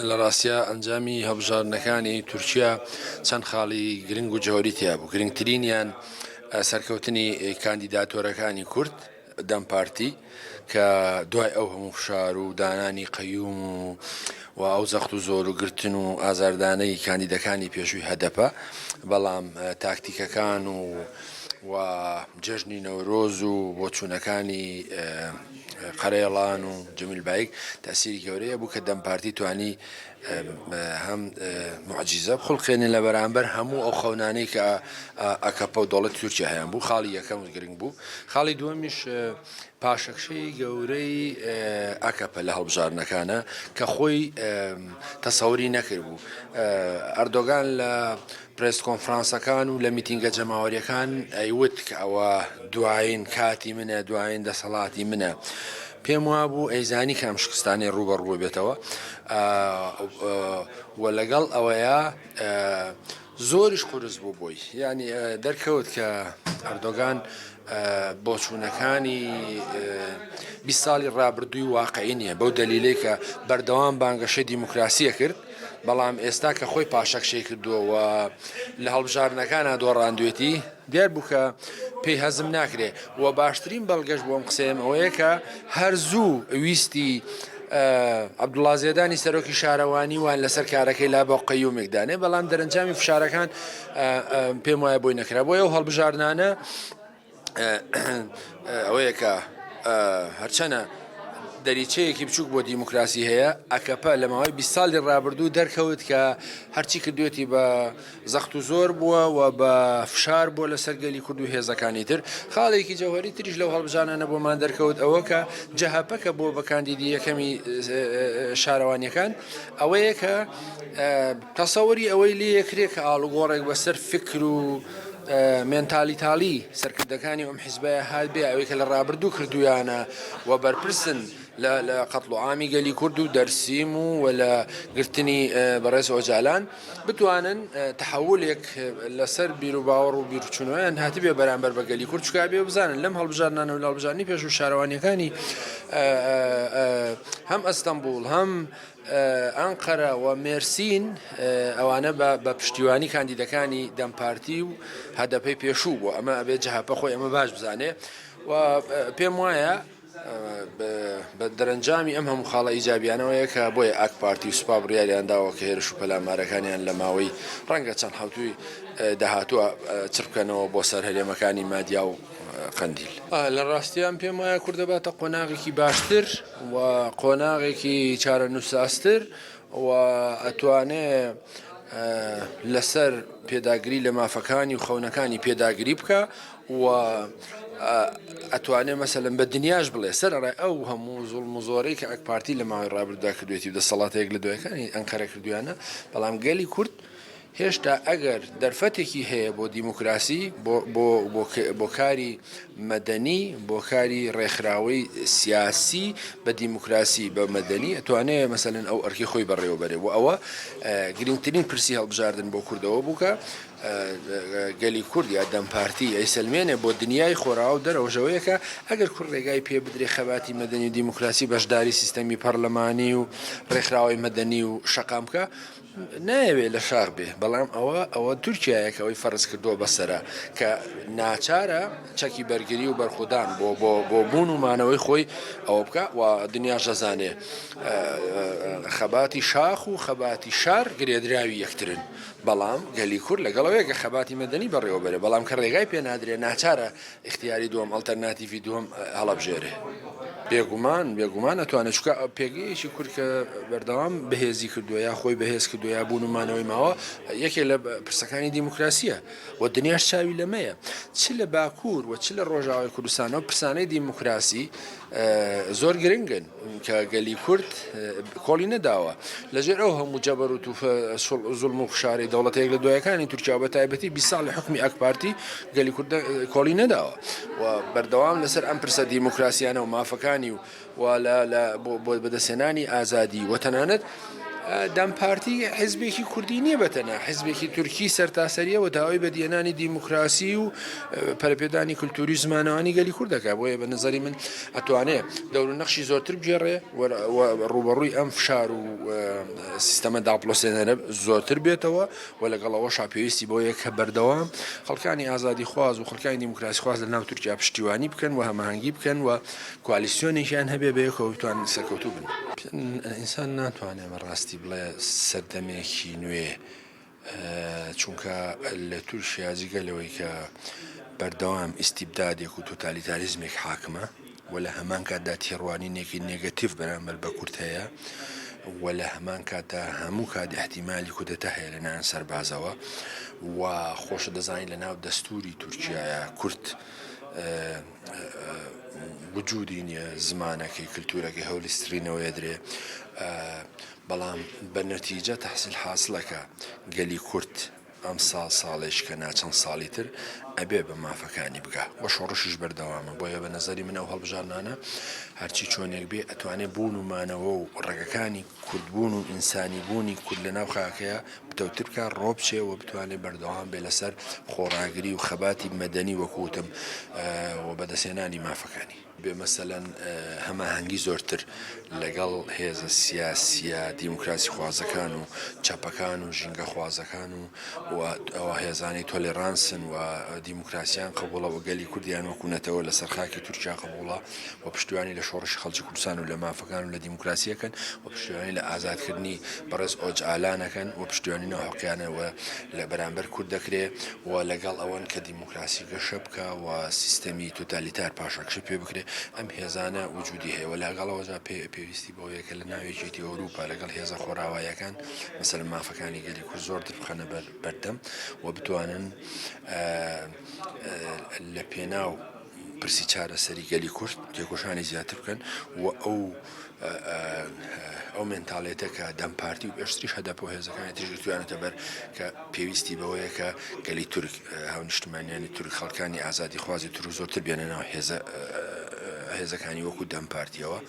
لە ڕاستیا ئەنجامی هەڵبژاردنەکانی تورکیا چەند خاڵی گرنگ و جەوهەری تیا بوو، گرنگترینیان سەرکەوتنی کاندیداتۆرەکانی کورد، دەم پارتی، کە دوای ئەو هەموو فشار و دانانی قەیوم و و ئەو زەخت و زۆر و گرتن و ئازاردانەی کاندیدەکانی پێشووی هەدەپە، بەڵام تاکتیکەکان و و جەژنی نەورۆز و بۆچوونەکانی قەرەیڵان و جەمیل بایک تەئسیری گەورەی هەبوو کە دەم پارتی توانی هەم موعجیزە بخوڵقێنێ لە بەرامبەر هەموو ئەو خەونانەی کە ئەکەپە و دەوڵەتی تورکیا هەیان بوو خاڵی یەکەم گرنگ بوو خاڵی دووەمیش پاشەکشەی گەورەی ئەکەپە لە هەڵبژاردنەکانە کە خۆی تەسەوری نەکردبوو ئەردۆگان لە پرێس کۆنفرانسەکان و لە میتینگە جەماوەریەکان ئەیوت کە ئەوە دوایین کاتی منە، دوایین دەسەڵاتی منە. پێم وابوو ئەیزانی کە ئەم شکستانەی ڕووبەڕوو بێتەوە و لەگەڵ ئەوەیا زۆریش قورس بوو بۆی. یانی دەرکەوت کە ئەردۆگان بۆچوونەکانی 20 ساڵی ڕابردووی واقعی نییە بەو دەلیلەی کە بەردەوام بانگەشەی دیموکراسیە کرد بەڵام ئێستا کە خۆی پاشەکشەی کردووە و لە هەڵبژاردنەکانا دۆڕاندوێتی، دیار بوو کە پێی هەزم ناکرێ و باشترین بەڵگەش بۆ ئەم قسەیەم ئەوەیە کە هەر زوو ویستی عەبدوڵا زێدانی سەرۆکی شارەوانی وان لەسەر کارەکەی لا بۆ قەیومێک دانێ، بەڵام دەرەنجامی فشارەکان پێم وایە بۆی نەکرا. بۆیە ئەو هەڵبژاردنانە ئەوەیە کە هەرچەنە دەریچەیەکی بچووک بۆ دیموکراسی هەیە، ئەکەپە لە ماوەی 20 ساڵی ڕابردوو دەرکەوت کە هەرچی کردوێتی بە زەخت و زۆر بووە و بە فشار بووە لەسەر گەلی کورد و هێزەکانی تر. خاڵێکی جەوهەری تریش لەو هەڵبژانانە بۆمان دەرکەوت ئەوە کە جەهەپە کە بووە بە کاندیدی یەکەمی شارەوانیەکان ئەوەیە کە تەسەوری ئەوەی لێ کرێ کە ئاڵوگۆڕێک بەسەر فکر و مێنتالیتالی سەرکردەکانی ئەم حیزبەیە هات بێ ئەوەی کە لە ڕابردوو کردویانە و بەرپرسن لە لە قەتڵ و عامی گەلی کورد و دەرسیم و و لە گرتنی بەڕێز ئۆجالان بتوانن تەحەولێک لەسەر بیروباوەڕ و بیرچوونەوەیان هاتبێ بەرامبەر بە گەلی کورد چکا بێ بزانن لەم هەڵبژاردنانە و لە هەڵبژاردنی پێشوو شارەوانیەکانی هەم ئەستەنبوڵ هەم ئەنقەرە و مێرسین ئەوانە بە پشتیوانی کاندیدەکانی دەم پارتی و هەدەپەی پێشوو بوو ئەمە ئەبێ جەهەپە خۆی ئەمە باش بزانێ و پێم وایە بە دەرەنجامی ئەم هەموو خاڵە ئیجابیانەوەیە کە بۆیە ئاک پارتی و سوپا بڕیاریان داوە کە هێرش و پەلامارەکانیان لە ماوەی ڕەنگە چەند حەوتووی داهاتووە چڕ بکەنەوە بۆ سەر هەرێمەکانی مادیا و قەندیل. لە ڕاستیان پێم وایە کورد دەباتە قۆناغێکی باشتر و قۆناغێکی چارەنووسسازتر و ئەتوانێ لەسەر پێداگری لە مافەکانی و خەونەکانی پێداگری بکا و ئەتوانێ مەسەلەن بە دنیاش بڵێ سەرەڕای ئەو هەموو زوڵم و زۆرەی کە ئاکپارتی لە ماوەی ڕابردوودا کردوێتی و دەسەڵاتە یەک لە دوایەکانی ئەنقەرە کردویانە بەڵام گەلی کورد هێشتا ئەگەر دەرفەتێکی هەیە بۆ دیموکراسی، بۆ کاری مەدەنی، بۆ کاری ڕێکخراوەی سیاسی بە دیموکراسی، بە مەدەنی ئەتوانێ مەسەلەن ئەو ئەرکەی خۆی بەڕێوە بەرێ و ئەوە گرنگترین پرسی هەڵبژاردن بۆ کورد ئەوە بوو کە گەلی کورد یا دەم پارتی ئەیسەلمێنێ بۆ دنیای خۆراوا و دەرەوەش ئەوەیە کە ئەگەر کورد ڕێگای پێ بدرێ خەباتی مەدەنی و دیموکراسی بەشداری سیستەمی پەرلەمانی و ڕێکخراوەی مەدەنی و شەقام بکا نایەوێ لە شاخ بێ بەڵام ئەوە ئەوە تورکیایە کە ئەوەی فەرز کردووە بەسەرە کە ناچارە چەکی بەرگری و بەرخودان بۆ بۆ بۆ بوون و مانەوەی خۆی ئەوە بکە و دنیاش دەزانێ خەباتی شاخ و خەباتی شار گرێدراوی یەکترن بەڵام گەلی کورد لەگەڵەوەیە کە خەباتی مەدەنی بەڕێوەبەرێ بەڵام کە ڕێگای پێ نادرێ ناچارە ئیختیاری دووەم، ئەڵتەرناتیڤی دووەم هەڵەبژێرێ. بێگومان، بێگومان ئەتوانێ، چونکە پێگەیەکی کورد کە بەردەوام بەهێزی کردووە یا خۆی بەهێز کردووە یا بوون و مانەوەی ماوە، یەکێک لە پرسەکانی دیموکراسییە و دنیاش چاوی لەمەیە. چ لە باکوور و چ لە ڕۆژاوای کوردستان ئەو پرسانەی دیموکراسی زۆر گرنگن. کە گەلی کورد کۆڵی نەداوە لەژێر ئەو هەموو جەبروت و زوڵم و فشارەی دەوڵەتە یەک لە دوایەکانی تورکیا و بە تایبەتی 20 ساڵی حکومی ئاک پارتی گەلی کورد کۆڵی نەداوە و بەردەوام لەسەر ئەم پرسە دیموکراسیانە و مافەکانی و و لە بۆ بەدەستهێنانی ئازادی و تەنانەت. دەم پارتی حیزبێکی کوردی نییە بەتەنها، حیزبێکی تورکی سەرتاسەرییە و داوای بەدیهێنانی دیموکراسی و پەرەپێدانی کولتووری و زمانەوانی گەلی کورد دەکات. بۆیە بە نەزەری من ئەتوانێ دەور و نەخشی زۆرتر بگێڕێ و ڕووبەڕووی ئەم فشار و سیستەمە داپڵۆسێنەرە زۆرتر بێتەوە و لەگەڵ ئەوەشا پێویستی بەوەیە کە بەردەوام خەڵکانی ئازادیخواز و خەڵکانی دیموکراسیخواز لە ناو تورکیا پشتیوانی بکەن و هەماهەنگی بکەن و کوالیسیۆنێکیان هەبێ بەیەکەوە بتوانن سەرکەوتوو بن. ئینسان ناتوانێ بە ڕاستی بڵێ سەردەمێکی نوێ چونکە لە تورکیا جگە لەوەی کە بەردەوام ئیستیبدادێک و تۆتالیتاریزمێک حاکمە و لە هەمان کاتدا تێڕوانینێکی نێگەتیڤ بەرامبەر بە کورد هەیە و لە هەمان کاتدا هەموو کات ئیحتیمالی کودەتا هەیە لە لایەن سەربازەوە و خۆشە دەزانین لە ناو دەستوری تورکیایە کورد وجودی نییە زمانەکەی کللتورەکەی هەولی سرینەوەیە درێ بەڵام بە نەتیجە تەحسیل حاسڵەکە گەلی کورد ئەمساڵ ساڵێک کە نا چەند ساڵی تر ئەبێ بە مافەکانی بگا و شۆڕشیش بەردەوامە بۆیە بە نەزەری من ئەو هەڵبژاردنانە هەرچی چۆنێک بێ ئەتوانێ بوون و مانەوە و ڕەگەکانی کوردبوون و ئینسانی بوونی کورد لە ناو خاکەیە پتەوتر بکا ڕۆبچێ و بتوانێ بەردەوام بێ لەسەر خۆڕاگری و خەباتی مەدەنی وەکو وتم و بەدەستهێنانی مافەکانی. بێ مەسەلەن هەماهەنگی زۆرتر لەگەڵ هێزە سیاسییە دیموکراسیخوازەکان و چەپەکان و ژینگەخوازەکان و ئەو هێزانەی تۆلێرانسن و دیموکراسیان قبوڵە و گەلی کوردیان وەکو نەتەوە لەسەر خاکی تورکیا قبوڵە و پشتیوانی لە شۆڕشی خەڵکی کوردستان و لە مافەکان و لە دیموکراسی ئەکەن و پشتیوانی لە ئازادکردنی بەڕێز ئۆجالان ئەکەن و پشتیوانی ناحەقیانە و لە بەرامبەر کورد دەکرێ و لەگەڵ ئەوەن کە دیموکراسی گەشە بکا و سیستەمی تۆتالیتار پاشەکشە پێ بکرێ ئەم هێزانە وجودی هەیە و لەگەڵ ئەوەشدا پێویستی بەوەیە کە لە ناو یەکێتی ئەوروپا لەگەڵ هێزە خۆراواییەکان مەسەلەن مافەکانی گەلی کورد زۆرتر بخەنە بەر بەردەم و بتوانن لە پێناو پرسی چارەسەری گەلی کورد تێکۆشانی زیاتر بکەن و ئەو ئەو مێنتاڵێتە کە دەم پارتی و پێشتریش هەدەپە و هێزەکانی تریش گرتویانەتە بەر کە پێویستی بەوەیە کە گەلی تورک هاونیشتمانیانی تورک خەڵکانی ئازادیخوازی تورک زۆرتر بێنە ناو هێزە هێزەکانی وەکو دەم پارتیەوە.